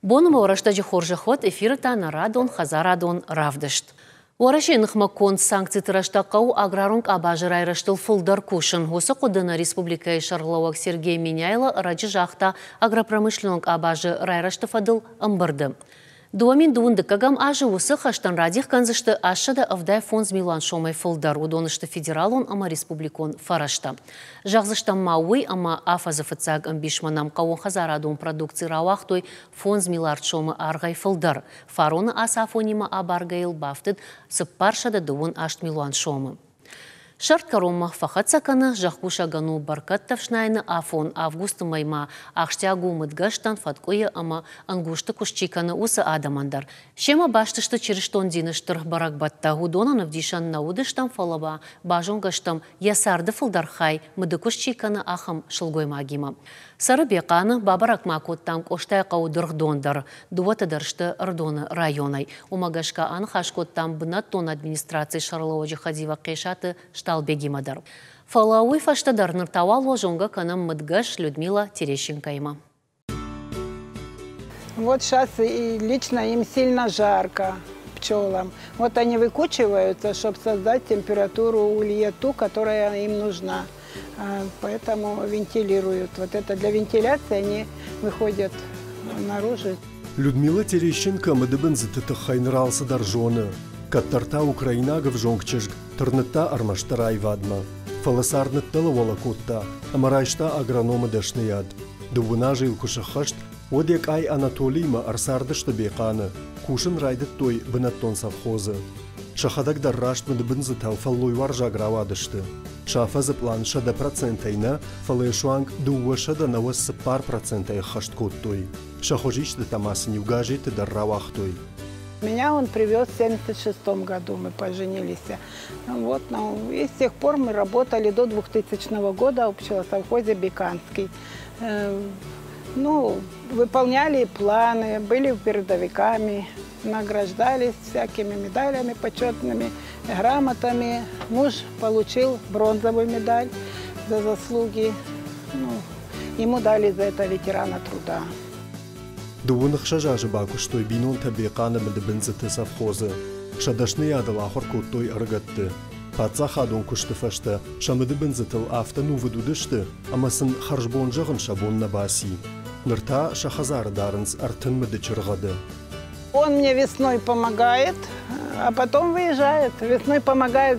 Боны рӕстӕджы хорзӕх уӕд, эфиры та нӕ радон хӕдзарадон равдыст. Уӕрӕсейы ныхмӕ конд санкциты рӕстӕг хъӕуы аграрон къабазы райрӕзтыл фылдӕр кусын. Уыцы хъуыды нӕ республикӕйы сӕргълӕууӕг Сергей Меняйло ӕрӕджы загъта агропромышленнон къабазы райрӕзты фӕдыл ӕмбырды. 2021 азы уыцы хӕстӕн радих кӕндзысты 875 милуан сомӕй фылдӕр. Уыдон сты федералон ӕмӕ республикон фӕрӕзтӕ. Зӕгъдзыстӕм ма уый, ӕмӕ афӕдзы фыццаг ӕмбисмӕ нӕм хъӕууонхӕдзарадон продукци рауагътой 5 миллиард сомы аргъӕй фылдӕр. Фароны ацафонимӕ абаргӕйыл бафтыд 428 милуан сомы. Сӕрд кӕронмӕ фӕхӕццӕ кӕны, зӕхкусӕгӕн у бӕркӕдтӕ ӕфснайыны афон. Августы мӕймӕ ахсджиаг у мыдгӕстӕн, фӕткъуыйы ӕмӕ ӕнгузты куыст чи кӕны, уыцы адӕмӕн дӕр. Семӕ баст сты чырыстон дины стыр бӕрӕгбӕттӕ. Уыдонӕн ӕвдисӕн нӕ уыдыстӕм, фӕлӕ ма базонгӕ стӕм, йӕ царды фылдӕр хай мыды куыст чи кӕны, ахӕм сылгоймагимӕ. Цӕры Бехъаны, бабӕрӕг ма кодтам Къостайыхъӕуы дыргъдон дӕр. Дыууӕтӕ дӕр сты Ӕрыдоны районӕй. Уымӕ гӕсгӕ аныхас кодтам бынӕттон администрацийы сӕргълӕууӕджы хӕдивӕг Хъесаты Сталбегимӕ дӕр. Фӕлӕ уый фӕстӕ дӕр ныр та уал уӕ зонгӕ кӕнӕм мыдгӕс Людмила Терещенкоимӕ. Вот сейчас лично им сильно жарко, пчелам. Вот они выкучиваются, чтобы создать температуру улье ту, которая им нужна. Поэтому вентилируют. Вот это для вентиляции они выходят наружу. Людмила Терещенко мыдыбындзыты тыххӕй ныр алцыдӕр зоны. Кӕддӕр та украинаг ӕвзонг чызг тырныдта ӕрмӕстдӕр аивадмӕ. Фӕлӕ цард ныддӕлӕуӕлӕ кодта ӕмӕ райста агрономы дӕсныйад. Дыууын азы йыл куы сӕххӕст, уӕд йӕ къай Анатолиимӕ ӕрцардысты Бехъаны, кусын райдыдтой бынӕттон совхозы. Сӕхӕдӕг дӕр раст мыдыбындзытау фӕллойуарзаг рауадысты. Сӕ афӕдзы пълан 100% нӕ, фӕлӕ суанг 294% ӕххӕст кодтой. Сӕ хуызистытӕ ма сын-иу газеты дӕр рауагътой. Меня он привез в 1976 году, мы поженились. Вот, ну, и с тех пор мы работали до 2000 года в пчелосовхозе «Беканский». Ну, выполняли планы, были передовиками, награждались всякими медалями почетными, грамотами. Муж получил бронзовую медаль за заслуги. Ну, ему дали за это ветерана труда. 26 азы бакуыстой бинонтӕ Бехъаны мыдыбындзыты совхозы. Сӕ дӕсныйадыл ахуыр кодтой ӕрыгӕтты. Паддзахадон куысты фӕстӕ сӕ мыдыбындзытыл афтӕ нувыд уыдысты, ӕмӕ сын хӕрзбон зӕгъын сӕ бон нӕ баци. Ныр та сӕ хӕдзары дарынц 30 мыды чыргъӕды. Он мне весной помогает, а потом выезжает. Весной помогает,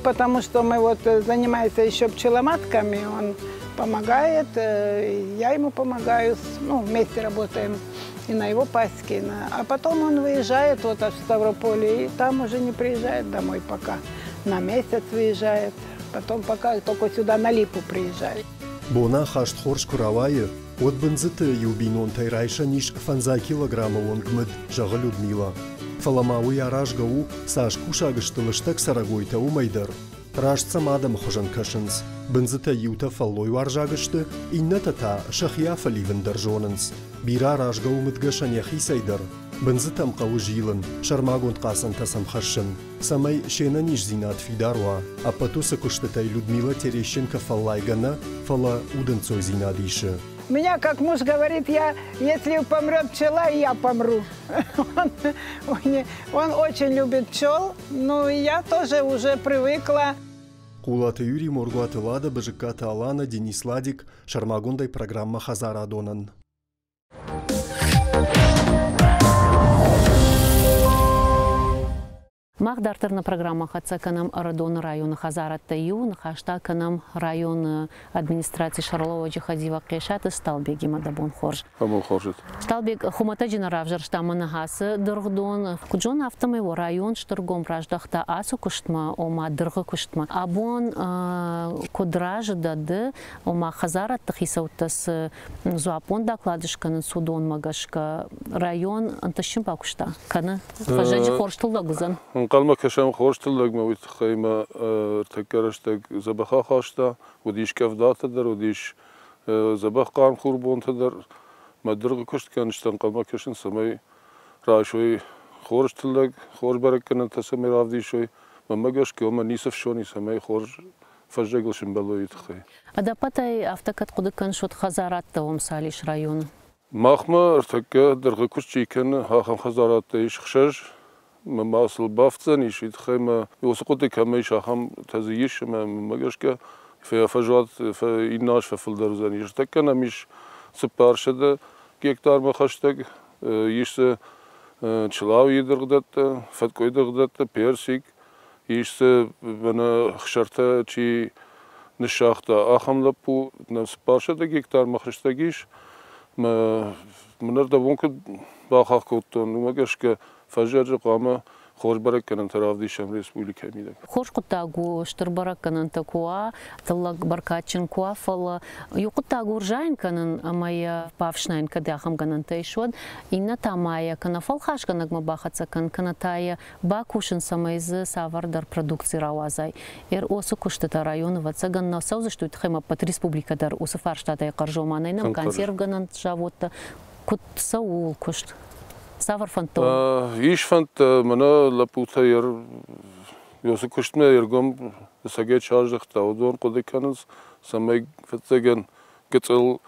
потому что мы вот занимаемся еще пчеломатками. Он помогает, я ему помогаю, ну, вместе работаем и на его пасеке. А потом он выезжает вот аж в Ставрополе, и там уже не приезжает домой пока. На месяц выезжает, потом пока только сюда на Липу приезжает. Бонахаст хорз куы рауайы, уӕд бындзыты иу бинонтӕй райсӕн ис 50 килограммы онг мыд, зӕгъы Людмила. Фӕлӕ ма уый аразгӕ у, цас кусаг сты лыстӕг цӕрӕгойтӕ, уымӕй дӕр. Раст сӕм адӕмы хуызӕн кӕсынц. Бындзытӕ иутӕ фӕллойуарзаг сты, иннӕтӕ та сӕхи афӕливын дӕр зонынц. Бирӕ аразгӕ у мыдгӕсӕн йӕхицӕй дӕр. Бындзытӕм хъӕуы зилын, сӕрмагонд хъацӕнтӕ сӕм хӕссын, цӕмӕй се нӕниздзинад фидар уа. Ӕппӕт уыцы куыстытӕй Людмила Терещенко фӕллайгӕ нӕ, фӕлӕ удӕнцойдзинад исы. Меня, как муж говорит, я, если помрет пчела, и я помру. Он очень любит пчел, но я тоже уже привыкла. Хъулаты Юрий, Моргуаты Лада, Бызыккаты Алана, Денис Ладик, сӕрмагондӕй программӕ «Хӕдзарадонӕн». Мах дарддӕр нӕ программӕ хӕццӕ кӕнӕм Ӕрыдоны районы хӕдзарадтӕй иу, ныхас та кӕнӕм районы администрацийы сӕргълӕууӕджы хӕдивӕг Хъесаты Сталбегимӕ. Дӕ бон хорз. Бон хорз. Сталбег, хуымӕтӕджы нӕ равзӕрста мӕ ныхасы дыргъдон. Куыд зоны, афтӕмӕй уӕ район стыр гом раздӕхта ацы куыстмӕ, ома дыргъы куыстмӕ. Абон куыд разы дӕ ды, ома хӕдзарадты хицӕуттӕ цы дзуаппон доклад скӕнынц, уыдонмӕ гӕсгӕ район ӕнтыстджын бакуыста? Кӕны фӕззӕджы хорз тыллӕг уыдзӕн? Ӕнхъӕлмӕ кӕсӕм хорз тыллӕгмӕ, уый тыххӕй мӕ ӕртӕккӕ рӕстӕг дзӕбӕх ахаста. Уыдис къӕвдатӕ дӕр, уыдис дзӕбӕх хъарм хурбонтӕ дӕр. Мӕ дыргъы куыст кӕнджытӕ ӕнхъӕлмӕ кӕсынц, цӕмӕй райсой хорз тыллӕг, хорз бӕрӕггӕнӕнтӕ цӕмӕй равдисой. Мӕнмӕ гӕсгӕ уымӕн ницы фсон и, цӕмӕй хорз фӕззӕгыл сымбӕлой, уый тыххӕй. Ӕдӕппӕтӕй афтӕ кӕд хъуыды кӕныс, уӕд хӕдзарадтӕ уӕм цал ис районы? Махмӕ ӕртӕккӕ дыргъы куыст чи кӕны, ахӕм хӕдзарадтӕ ис 6. Мӕ сыл бафтдзӕнис, уый тыххӕй мӕ уыцы хъуыды кӕмӕ ис, ахӕмтӕ дзы ис, ӕмӕ мӕ гӕсгӕ фӕзуат иннӕ аз фӕфылдӕр уыдзӕнис. Ӕртӕккӕ нӕм ис 400 гектармӕ хӕстӕг, ис дзы чылауийы дыргъдӕттӕ, фӕткъуыйы дыргъдӕттӕ, персик, ис дзы мӕнӕ хсӕртӕ чи ныссагъта, ахӕм лӕппу. Нӕм 400 гектармӕ хӕстӕг ис. Мӕ ӕрдӕбон куыд бахахх кодтон, уымӕ гӕсгӕ фӕззӕджы хъуамӕ хорз бӕрӕггӕнӕнтӕ равдисӕм республикӕйы мидӕг. Хорз хъуыддаг у, стыр бӕрӕггӕнӕнтӕ куы уа, тыллӕг бӕркадджын куы уа, фӕлӕ иу хъуыддаг у рзайын кӕнын ӕмӕ йӕ бафснайын, кӕд ахӕм гӕнӕнтӕ ис, уӕд иннӕ та ма йӕ кӕнӕ фӕлхасгӕнӕгмӕ бахӕццӕ кӕн, кӕнӕ та йӕ бакусын, цӕмӕй дзы цавӕрдӕр продукци рауадзай. Уыцы куыстытӕ районы, ӕвӕццӕгӕн, нӕ цӕудзысты, уый тыххӕй ма ӕппӕт республикӕ дӕр уыцы фарстатӕй хъӕрзомӕ нӕй нӕм консервгӕнӕн заводтӕ. Куыд цӕуы ууыл куыст? Цавӕр фӕндтӕ? Ис фӕндтӕ, мӕнӕ лӕппутӕ уыцы куыстмӕ ӕргом цӕгӕй чи аздӕхта, уыдон хъуыды кӕнынц, цӕмӕй фыццагӕн гыццыл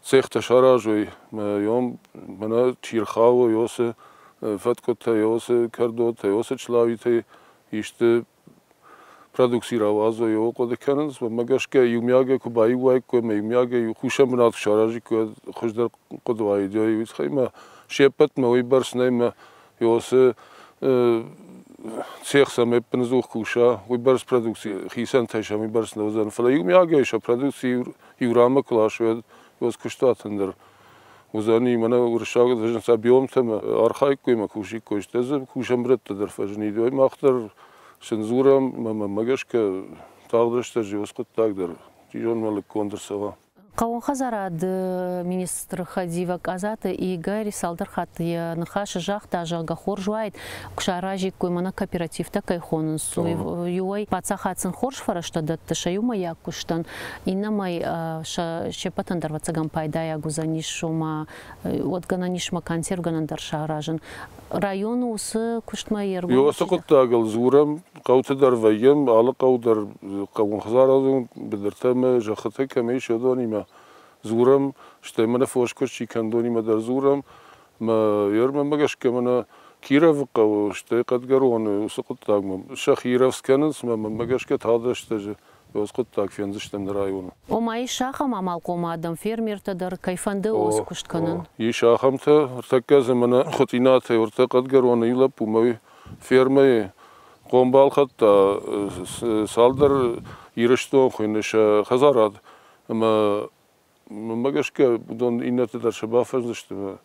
цехтӕ саразой, мӕнӕ чи рхауы, уыцы фӕткъуытӕ, уыцы кӕрдотӕ, уыцы чылауитӕй исты продукци рауадзой, ууыл хъуыды кӕнынц. Уымӕ гӕсгӕ иумиагӕй куы баиу уаиккой ӕмӕ иумиагӕй кусӕн бынат куы саразиккой, уӕд хуыздӕр хъуыды уаид. Уый тыххӕй ма се ппӕтмӕ уыйбӕрц нӕй ӕмӕ уыцы цех цӕмӕй ӕппынӕдзух куса, уыйбӕрц продукци хицӕнтӕй сӕм уыйбӕрц нӕ уыдзӕн. Фӕлӕ иумиагӕй сӕ продукци иу ранмӕ куы ласой, уӕд уыцы куыстуатӕн дӕр уыдзӕни, мӕнӕ уырыссаг фӕзынц объемтӕ ӕмӕ архаиккой ӕмӕ кусиккой, стӕй дзы кусӕн бынӕттӕ дӕр фӕзынид. Уый мах дӕр сын дзурӕм, мӕнмӕ гӕсгӕ тагъд рӕстӕджы уыцы хъуыддаг дӕр чи зоны лыггонд ӕрцӕуа. Хъӕууон хӕдзарады министры хӕдивӕг Къадзаты Игорь цалдӕр хатты йӕ ныхасы загъта, зӕгъгӕ, хорз уаид, куы саразиккой, мӕнӕ кооперативтӕ кӕй хонынц, иуӕй паддзахад сын хорз фӕрӕзтӕ дӕтты сӕ иумӕйаг куыстӕн, иннӕмӕй сӕ се ппӕтӕн дӕр, ӕвӕццӕгӕн, пайдайаг уыдзӕнис, ома уӕд гӕнӕн ис мӕ консервгӕнӕн дӕр саразын. Районы уыцы куыстмӕ йе ргом Уыцы хъуыддагыл дзурӕм, хъӕуты дӕр вӕййӕм, алы хъӕу дӕр хъӕууонхӕдзарадон быдыртӕ ӕмӕ зӕххытӕ кӕм ис, уыдонимӕ дзурӕм, стӕй мӕнӕ фоскуыст чи кӕны, уыдонимӕ дӕр дзурӕм. Мӕ мӕнмӕ гӕсгӕ мӕнӕ Кировы хъӕуы, стӕй Хъӕдгӕроны уыцы хъуыддагмӕ сӕхи рӕвдз кӕнынц, мӕ мӕнмӕ гӕсгӕ тагъд рӕстӕджы уыцы хъуыддаг фендзыстӕм нӕ районы. Ома ис ахӕм амалхъом адӕм, фермертӕ дӕр, кӕй фӕнды уыцы куыст кӕнын? Ис ахӕмтӕ. Ӕртӕккӕ дзы мӕнӕ Хуытъинатӕй ӕртӕ Хъӕдгӕроны иу лӕппу мӕ фермӕйы хъом балхӕдта, цалдӕр Ирыстон хуыйны сӕ хӕдзарад, ӕмӕ мӕнмӕ гӕсгӕ уыдон иннӕты дӕр сӕ бафӕрсдзысты ӕмӕ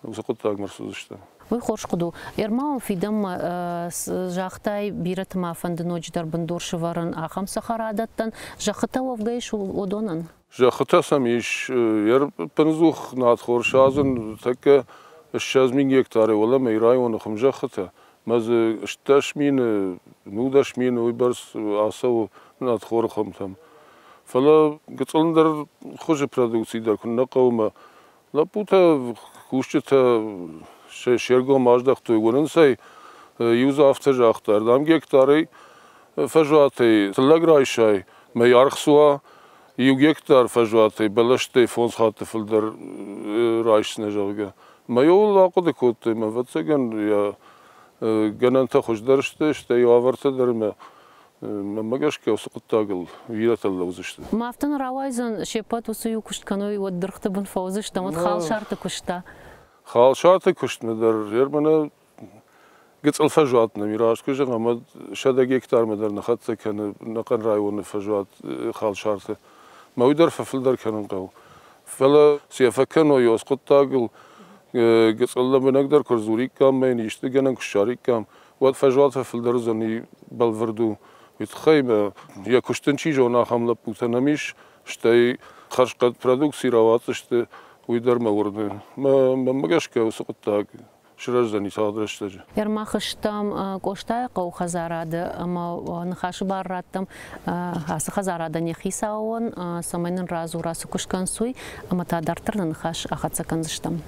уыцы хъуыддагмӕ ӕрцыдысты. Уый хорз хъуыды у. Ермауын фидӕнмӕ загътай, бирӕты ма фӕнды ноджыдӕр бындур сӕвӕрын ахӕм цӕхӕрадӕттӕн. Зӕххытӕ уӕвгӕ ис уыдонӕн? Зӕххытӕ сӕм ис. Ӕппынӕдзух надхор садзын тӕккӕ 20 000 гектары уӕлӕмӕ районы хуымзӕххытӕ. Мӕ дзы 18 000, 19 000 уыйбӕрц ацӕуы надхоры хуымтӕм. Фӕлӕ гыццылдӕр хуызы продукци дӕр куы нӕ хъӕуы мӕ лӕппутӕ, кусджытӕ се ргом аздӕхтой, уынынц ӕй. Иу дзы афтӕ загъта, ӕрдӕм гектарӕй фӕзуатӕй тыллӕг райсай, мӕ аргъ цы уа, иу гектар фӕзуатӕй бӕлӕстӕй 5 хатты фылдӕр райсдзынӕ, зӕгъгӕ. Мӕ ууыл ахъуыды кодтой, мӕ ӕвӕццӕгӕн, йӕ гӕнӕнтӕ хуыздӕр сты, стӕй уавӕртӕ дӕр ӕмӕ мӕнмӕ гӕсгӕ уыцы хъуыддагыл бирӕтӕ лӕудзысты. Ма афтӕ нӕ рауайдзӕн, се ппӕт уыцы иу куыст кӕной, уӕд дыргъты бын фӕуыдзыстӕм, уӕд халсарты куыста. Халсарты куыстмӕ дӕр мӕнӕ гыццыл фӕзуат нӕм раст куы зӕгъӕм, уӕд 100 гектармӕ дӕр нӕ хӕццӕ кӕны ӕнӕхъӕн районы фӕзуат халсарты. Мӕ уый дӕр фӕфылдӕр кӕнын хъӕуы. Фӕлӕ цы йӕ фӕкӕной уыцы хъуыддагыл, гыццыл лӕмбынӕгдӕр куы рдзуриккам, мӕ йын исты гӕнӕн куы ссариккам, уӕд фӕзуат фӕфылдӕр уыдзӕни, бӕлвырд у. Уый тыххӕй мӕ йӕ куыстын чи зоны, ахӕм лӕппутӕ нӕм ис, стӕй хӕрзхъӕд продукци рауадздзысты, уый дӕр мӕ уырны. Мӕнмӕ гӕсгӕ уыцы хъуыддаг сырӕздзӕни тагъд рӕстӕджы. Ӕрмах стӕм Къостайы хъӕуы хӕдзарады ӕмӕ ныхасы бар раттӕм ацы хӕдзарадӕн йӕ хицауӕн, цӕмӕй нын радзура, цы куыст кӕнынц, уый, ӕмӕ та дарддӕр нӕ ныхас ахӕццӕ кӕндзыстӕм.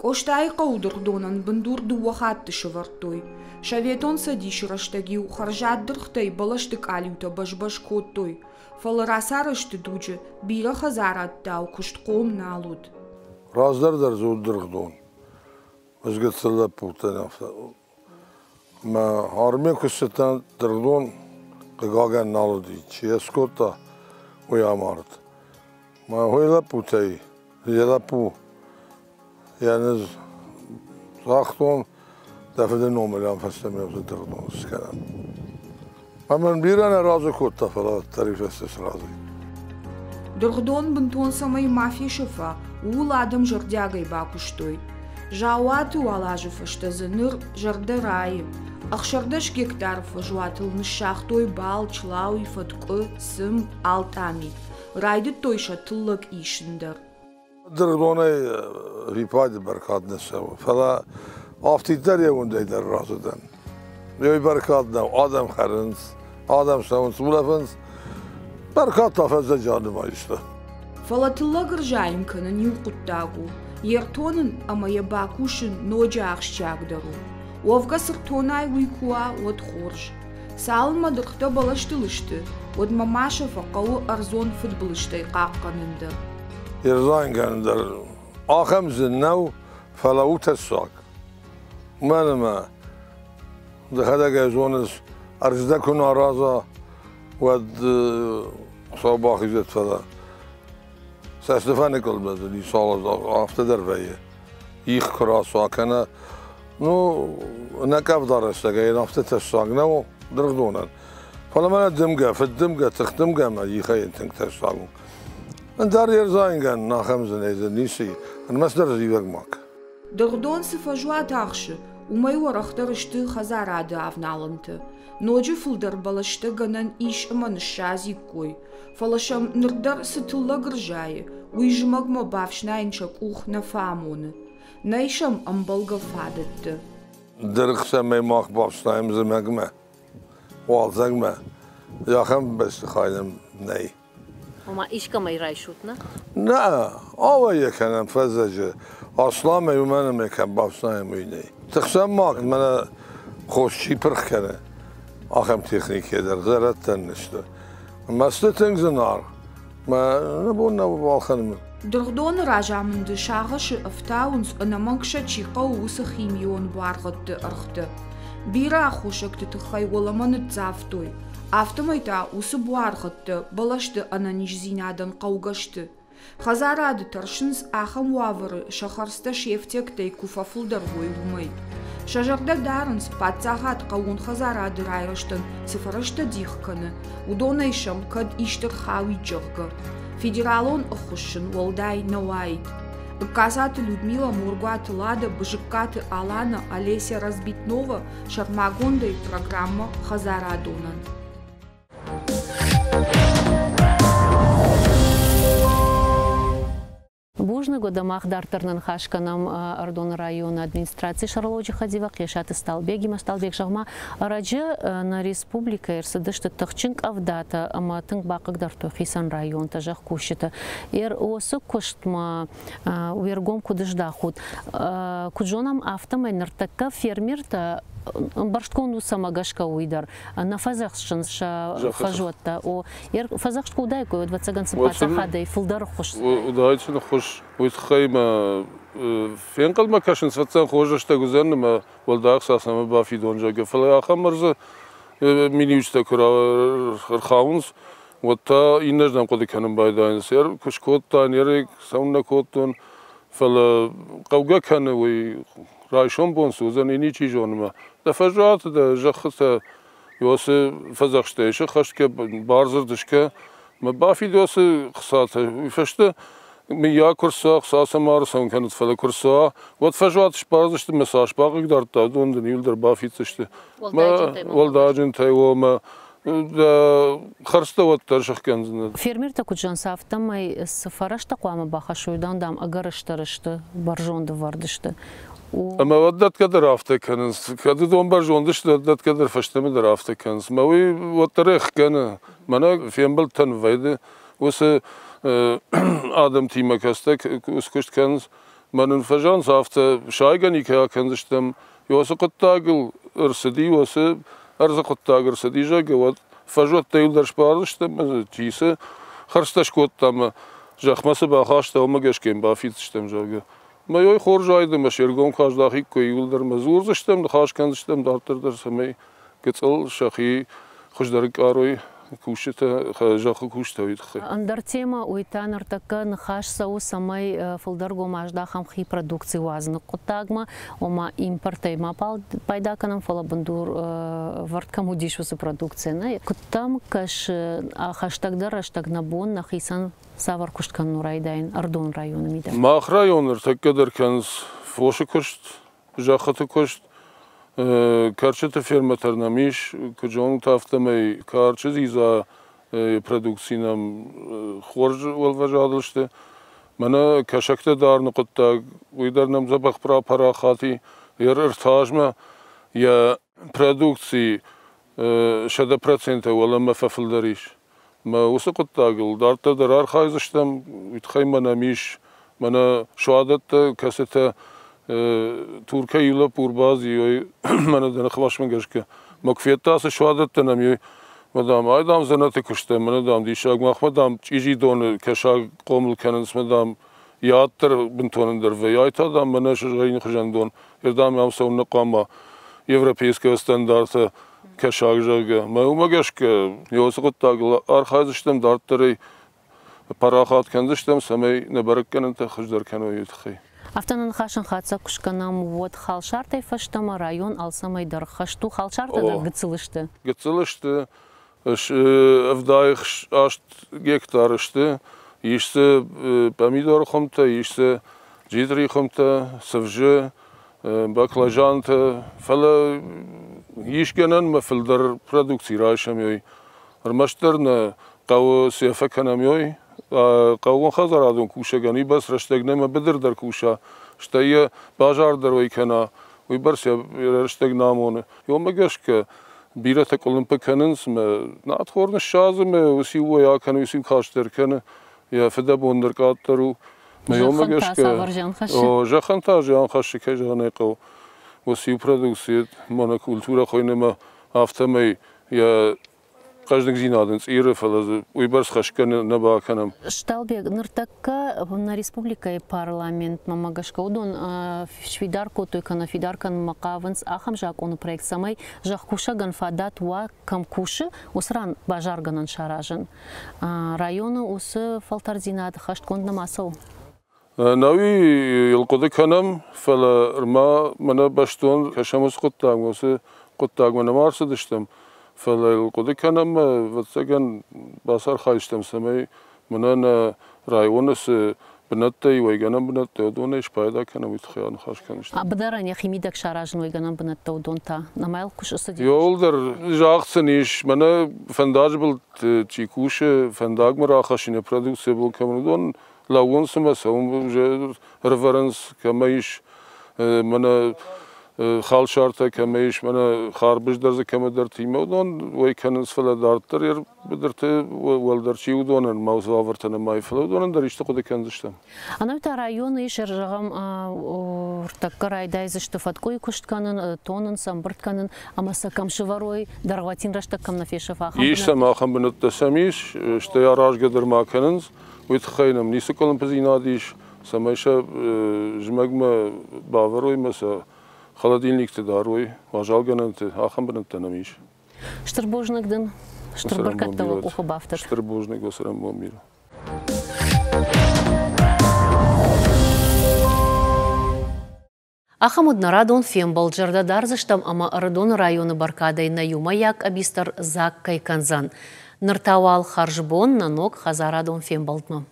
Къостайы хъӕуы дыргъдонӕн бындур 2 хатты сӕвӕрдтой. Советон Цӕдисы рӕстӕг-иу хӕрзад дыргътӕй бӕлӕсты къалиутӕ бӕз-бӕз кодтой, фӕлӕ рацарӕзты дуджы бирӕ хӕдзарадтау куыстхъом нал уыд. Раздӕр дӕр дзы уыд дыргъдон. Ӕз гыццыл лӕппутӕн афтӕ. Мӕ армийӕ куы ссыдтӕн, дыргъдон, хъыгагӕн, нал уыди. Чи йӕ скодта, уый амард. Мӕ хойы лӕппутӕй йӕ лӕппу йӕ низ загътон, дӕ фыды номыл ӕм фӕстӕмӕ уыцы дыргъдон скӕнӕм. Ӕмӕ мын бирӕ нӕ разы кодта, фӕлӕ тарифӕстӕ сразы. Дыргъдон бынтон цӕмӕй ма фесӕфа, ууыл адӕм зӕрдиагӕй бакуыстой. Заууаты уал азы фӕстӕ дзы ныр зӕрдӕ райы. 16 гектары фӕзуатыл ныссагътой бал, члауи, фӕткъуы, цым, алтъами. Райдыдтой сӕ тыллӕг исын дӕр. Дыргъдонӕй виппайды бӕркад нӕ цӕуы, фӕлӕ афтиддӕр йӕ уындӕй дӕр разы дӕн. Йой бӕркад нӕу, адӕм хӕрынц, адӕм цӕуынц, улӕфынц. Бӕркад та фӕззӕджы анымайдзысты. Фӕлӕ тыллӕг ӕрзайын кӕнын иу хъуыддаг у, йе ртонын ӕмӕ йӕ бакусын ноджы ахсджиагдӕр у. Уӕвгӕ цы ртонай, уый куы уа, уӕд хорз. Цалынмӕ дыргътӕ бӕлӕстыл сты, уӕдмӕ ма сӕ фӕхъӕуы ӕрдзон фыдбылызтӕй хъахъхъӕнын дӕр. Ӕрзайын дӕр ахӕм зын нӕу, фӕлӕ у тӕссаг. Уымӕн ӕмӕ дӕхӕдӕг ӕй зоныс, ӕрдзтӕ куы нӕ араза, уӕд Хуыцау бахизӕд, фӕлӕ цӕсты фӕныкъуылдмӕ дзы цал афтӕ дӕр вӕййы. Их куы рацуа кӕнӕ, ну, нӕ къӕвда рӕстӕгӕй афтӕ тӕссаг нӕу дыргъдонӕн. Фӕлӕ мӕнӕ дымгӕ, фыддымгӕ, тыхдымгӕ ӕмӕ ихӕй тынг тӕссаг у. Ӕндӕр ӕрзайынгӕн ахӕм зынӕй дзы ницы и, ӕрмӕстдӕр зивӕг ма кӕн. Дыргъдон цы фӕзуат ахсы, уымӕй уӕрӕхдӕр сты хӕдзарады авналӕнтӕ. Ноджы фылдӕр бӕлӕстӕ гӕнӕн ис ӕмӕ ныссадзиккой, фӕлӕ сӕм ныр дӕр цы тыллӕг ӕрзайы, уый зымӕгмӕ бафснайын сӕ къух нӕ фӕамоны. Нӕй сӕм ӕмбӕлгӕ фадӕттӕ. Дыргъ цӕмӕй мах бафснайӕм зымӕгмӕ, уалдзӕгмӕ, ахӕм бӕстыхай нӕм нӕй. Ома искӕмӕй райсут, нӕ? Нӕ, ауӕййӕ кӕнӕм фӕззӕджы. Асламӕй уымӕн ӕмӕ кӕм бафснайӕм, уый нӕй. Тыхсӕм ма, мӕнӕ хос чи пырх кӕны, ахӕм техникӕ дӕр зӕрӕдтӕн не сты. Ӕмӕ сты тынг зынаргъ. Мӕ нӕ бон нӕу балхӕнын. Дыргъдоны разамынды сагъӕсы ӕфтауынц, ӕнӕмӕнг сӕ чи хъӕуы, уыцы химион буаргъӕдты ӕргътӕ. Бирӕ аххосӕгты тыххӕй уӕлӕмӕ ныццавтой. Афтӕмӕй та уыцы буаргъӕдтӕ бӕлӕсты ӕнӕниздзинадӕн хъӕугӕ сты. Хӕдзарады тӕрсынц, ахӕм уавӕры сӕ хӕрдзтӕ се фтиӕгтӕй куы фӕфылдӕр уой, уымӕй. Сӕ зӕрдӕ дарынц, паддзахад хъӕууон хӕдзарады райрӕзтӕн цы фӕрӕзтӕ дих кӕны, уыдонӕй сӕм кӕд исты рхауид, зӕгъгӕ. Федералон ӕххуыс сын уӕлдай нӕ уаид. Гккасаты Людмила, Моргуаты Лада, Бызыккаты Алана, Олеся Разбитнова сӕрмагондӕй программӕ «Хӕдзарадонӕн». Бузныг уӕдӕ мах дарддӕр нӕ ныхас кӕнӕм Ӕрыдоны районы администрацийы сӕргълӕууӕджы хӕдивӕг Хъесаты Сталбегимӕ. Сталбег, зӕгъ-ма, ӕрӕджы нӕ республикӕйы ӕрцыдысты тыхджын къӕвдатӕ ӕмӕ тынг бахъыгдардтой хицӕн районтӕ, зӕхкусджыты. Уыцы куыстмӕ уе ргом куыд здахут? Куыд зонӕм, афтӕмӕй ныртӕккӕ фермертӕ ӕмбӕрстгонд у цӕмӕ гӕсгӕ уый дӕр нӕ фӕдзӕхсынц сӕ фӕзуӕттӕ. О, фӕдзӕхст куы уыдаиккой, уӕд, ӕвӕццӕгӕн, сын паддзахадӕй фылдӕр ӕххуыс. Уыдаид сын ӕххуыс. Уый тыххӕй мӕ фенхъӕлмӕ кӕсынц, ӕвӕццӕгӕн, хорз рӕстӕг уыдзӕн ӕмӕ уӕлдай ӕхца цӕмӕ бафидон, зӕгъгӕ. Фӕлӕ ахӕм ӕрдзы миниуджытӕ куы рхауынц, уӕд та иннӕрдӕм хъуыды кӕнын байдайынц. Куы скодта, не цӕуыннӕ кодтон, фӕлӕ хъӕугӕ кӕны уый райсом бон цы уыдзӕн, ничи зоны мӕ. Дӕ фӕзуаты дӕ зӕххытӕ уыцы фӕдзӕхстӕй сӕххӕст кӕ, бардзырд скӕ, мӕ бафид уыцы хцатӕ. Уый фӕстӕ мыййаг куы рцӕуа, хца сӕм ӕрцӕуын кӕнут, фӕлӕ куы рцӕуа, уӕд фӕзуат сбардзысты мӕ цас бахъыгдардта, уыдон дын иуылдӕр бафиддзысты. Уӕлдайджынтӕй уомӕ хӕрзтӕ уӕддӕр сӕхгӕндзынӕ. Фермертӕ куыд зӕгъынц, афтӕмӕй цы фӕрӕзтӕ хъуамӕ бахӕссой, уыдон, дам, ӕгӕр стыр сты, бӕрзонд ӕвӕрд сты. Ӕмӕ уӕд дӕтгӕ дӕр афтӕ кӕнынц. Кӕд уыдон бӕрзонд сты, уӕд дӕтгӕ дӕр фӕстӕмӕ дӕр афтӕ кӕнынц. Мӕ уый уӕддӕр ӕхгӕны. Мӕнӕ фембӕлдтӕн вӕййы уыцы адӕмтимӕ, кӕцытӕ уыцы куыст кӕнынц. Мӕ нын фӕзӕгъынц афтӕ, сайгӕ никӕй акӕндзыстӕм, Уыцы хъуыддагыл ӕрцыди, уыцы ӕрдзы хъуыддаг ӕрцыди, зӕгъгӕ, уӕд фӕзуӕттӕ иуылдӕр сбардзыстӕм, чи цы хӕрдзтӕ скодта ӕмӕ зӕхмӕ цы бахаста, уымӕ гӕсгӕ йын бафиддзыстӕм, зӕгъгӕ. Мӕ ой хорз уайд ӕмӕ се ргом куы аздахиккой, иуылдӕр мӕ дзурдзыстӕм, ныхас кӕндзыстӕм дарддӕр дӕр, цӕмӕй гыццыл сӕхи хуыздӕр ӕнкъарой кусджытӕ, зӕххы кусджытӕ уый тыххӕй. Ӕндӕр темӕ, уый та ныртӕккӕ ныхас цӕуы, цӕмӕй фылдӕр гом аздахӕм хи продукци уадзыны хъуыддагмӕ, ома импортӕй ма пайда кӕнӕм, фӕлӕ бындур ӕвӕрд кӕм уыдис, уыцы продукцийӕ. Нӕ куыд дӕм кӕсы, хӕстӕгдӕр рӕстӕг нӕ бон нӕхицӕн цавӕр куыст кӕнын райдайын Ӕрыдоны районы мидӕг? Мах район ныртӕккӕ дӕр кӕнынц фосы куыст, зӕххыты куыст, кӕрчыты фермӕтӕ нӕм ис, куыд зонут, афтӕмӕй карчы дзидза продукци нӕм хорз уӕлвӕзадыл сты. Мӕнӕ кӕсӕгтӕ дарыны хъуыддаг, уый дӕр нӕм дзӕбӕх рапарахат и. Йӕ ӕртазмӕ йӕ продукци 100% уӕлӕмӕ фӕфылдӕр ис. Мӕ уыцы хъуыддагыл дарддӕр дӕр архайдзыстӕм, уый тыххӕй ма нӕм ис мӕнӕ суадӕттӕ, кӕцытӕ Туркӕй иу лӕппу ӕрбадзи, мӕнӕ дӕ ныхасмӕ гӕсгӕ. Мӕ куы федта, цы суадӕттӕ нӕм и, мӕ дам, ай дам дзӕнӕты куыстӕн, мӕнӕ дам диссаг, махмӕ дам чъизи доны кӕсаг хъомыл кӕнынц, мӕ дам йӕ ад дӕр бынтон ӕндӕр вӕййы. Ай та дам мӕнӕ сызгъӕрины хуызӕн дон, ӕрдӕм ӕм цӕуын нӕ хъуамӕ европейского стандарта кӕсаг, зӕгъгӕ. Мӕ уымӕ гӕсгӕ уыцы хъуыддагыл архайдзыстӕм дарддӕрӕй парахат кӕндзыстӕм, цӕмӕй нӕ бӕрӕггӕнӕнтӕ хуыздӕр кӕной, уый тыххӕй. Афтӕ нӕ ныхасӕн хатдзӕг куы скӕнӕм, уӕд халсартӕй фӕстӕмӕ район алцӕмӕй дӕр хӕст у. Халсартӕ дӕр гыццыл сты. Гыццыл сты, 78 гектары сты. Ис дзы помидоры хуымтӕ, ис дзы джитрийы хуымтӕ, цывзы, баклажантӕ. Фӕлӕ ис гӕнӕн мӕ фылдӕр продукци райсӕм ой. Ӕрмӕстдӕр нӕ хъӕуы цы фӕкӕнӕм ой, хъӕууонхӕдзарадон кусӕгӕн уыйбӕрц рӕстӕг нӕма быдыр дӕр куса, стӕй йӕ базар дӕр уӕй кӕна, уыйбӕрц йӕ рӕстӕг нӕ амоны. Уымӕ гӕсгӕ бирӕтӕ къуылымпы кӕнынц, мӕ надхор ныссадзы, мӕ уыциу уӕй акӕны, уыциу каст дӕр кӕны, йӕ фыдӕбон дӕр къаддӕр у. Мӕ уымӕ гӕсгӕ зӕххӕн та зиан хӕссы, кӕй зӕгъын ӕй хъӕуы, уыциу продукци монокультурӕ хуыйны ӕмӕ афтӕмӕй йӕ хъӕздыгдзинад ын цъиры, фӕлӕ дзы уыйбӕрц хӕсгӕ нӕ бакӕнӕм. Сталбег, ныртӕккӕ нӕ республикӕйы парламентмӕ гӕсгӕ уыдон сфидар кодтой кӕнӕ фидар кӕнынмӕ хъавынц ахӕм закъоны проект, цӕмӕй зӕхкусӕгӕн фадат уа, кӕм кусы, уыцы ран базаргӕнӕн саразын. Районы уыцы фӕлтӕрддзинад хӕстгонд нӕма цӕуы? Науи йыл хъуыды кӕнӕм, фӕлӕ ма мӕнӕ бӕстон кӕсӕм уыцы хъуыддагмӕ, уыцы хъуыддагмӕ нӕма ӕрцыдыстӕм, фӕлӕ йыл хъуыды кӕнӕм, ӕвӕццӕгӕн, бацархайдзыстӕм, цӕмӕй мӕнӕ нӕ районы цы бынӕттӕ и, уӕйгӕнӕн бынӕттӕ, уыдонӕй спайда кӕнӕм, уый тыххӕй аныхас кӕндзыстӕм. Быдырӕн йӕхи мидӕг саразын уӕйгӕнӕн бынӕттӕ, уыдон та нӕма йыл куы ссыди? Иуылдӕр загъд сын ис, мӕнӕ фӕндаджы былты чи кусы, фӕндагмӕ рахӕссыны продукцийӕ бон кӕмӕн, уыдон лӕууынц ӕмӕ сӕ уым ӕрывӕрынц, кӕмӕ ис мӕнӕ халсартӕ, кӕмӕ ис мӕнӕ харбыз дӕр дзы кӕмӕдӕртимӕ, уыдон уӕй кӕнынц, фӕлӕ дарддӕр быдырты уӕлдӕр чи уыдонӕн ма уыцы уавӕртӕ нымайы, фӕлӕ уыдонӕн дӕр исты хъуыды кӕндзыстӕм. Ӕнӕуи та районы ис, зӕгъӕм, ӕртӕккӕ райдайдзысты фӕткъуыйы куыст кӕнын, тонын сӕ ӕмбырд кӕнын ӕмӕ сӕ кӕм сывӕрой, дӕргъвӕтин рӕстӕг кӕм нӕ фесӕфа, ахӕм Ис сӕм ахӕм бынӕттӕ сӕм ис, стӕй аразгӕ дӕр ма кӕнынц. Уый тыххӕй нӕм ницы къуылымпыдзинад ис, цӕмӕй сӕ зымӕгмӕ бавӕрой ӕмӕ сӕ холодильникты дарой, уазалгӕнӕнты, ахӕм бынӕттӕ нӕм ис. Стыр бузныг дын, стыр бӕркӕдтӕ уӕ къухы бафтыд. Стыр бузныг, уӕ цӕрӕнбон бирӕ. Ахӕм уыд нӕ радон фембӕлд. Зӕрдӕ дардзыстӕм ӕмӕ Ӕрыдоны районы бӕркадӕй нӕ иумӕйаг къӕбиц дӕр дзаг кӕй кӕндзӕн. Ныр та уал хӕрзбон нӕ ног хӕдзарадон фембӕлдмӕ.